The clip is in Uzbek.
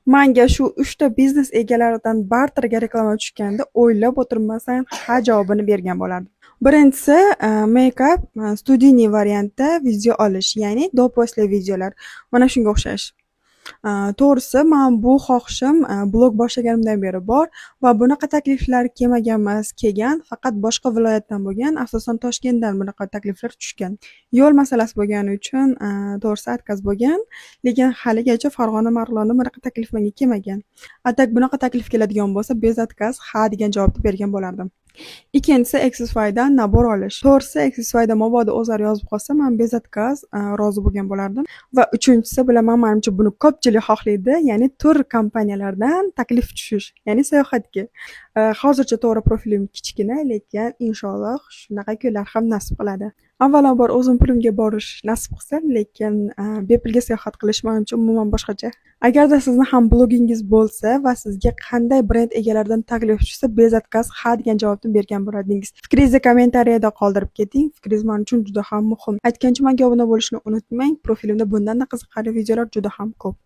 Manga shu uchta biznes egalaridan barterga reklama tushganda, o'ylab o'tirmasdan ha javobini bergan bo'lardim. Birinchisi, make-up студийный variantda video olish, ya'ni до после videolar. Mana shunga o'xshash. To'g'risi, man bu xohishim blog boshlaganimdan beri bor va bunaqa takliflar kelmagan emas, kelgan, faqat boshqa viloyatdan bo'lgan, asosan Toshkentdan bunaqa takliflar tushgan. Yo'l masalasi bo'lgani uchun, to'g'risi, отказ bo'lgan, lekin haligacha Farg'ona, Marg'ilonda bunaqa taklif menga kelmagan. А так bunaqa taklif keladigan bo'lsa, без отказ ha degan javobni bergan bo'lardim. Ikkinchisi, Accessifydan набор olish. To'g'risi, Accessifyda mabodo o'zlari yozib qolsa, man без отказ rozi bo'lgan bo'lardim. Va uchinchisi, bilaman, manimcha, buni ko'pchilik xohlaydi, ya'ni tur kompaniyalardan taklif tushish, ya'ni sayohatga. Hozircha, to'g'ri, profilim kichkina, lekin inshaalloh shunaqa kunlar ham nasib qiladi. Avvalambor, o'zim pulimga borish nasib qilsin, lekin bepulga sayohat qilish manimcha umuman boshqacha. Agarda sizni ham blogingiz bo'lsa va sizga qanday brend egalaridan taklif tushsa, без отказ ha degan javobni bergan bo'lardingiz? Fikringizni kommentariyada qoldirib keting. Fikringiz men uchun juda ham muhim. Aytgancha, menga obuna bo'lishni unutmang. Profilimda bundanda qiziqarli videolar juda ham ko'p.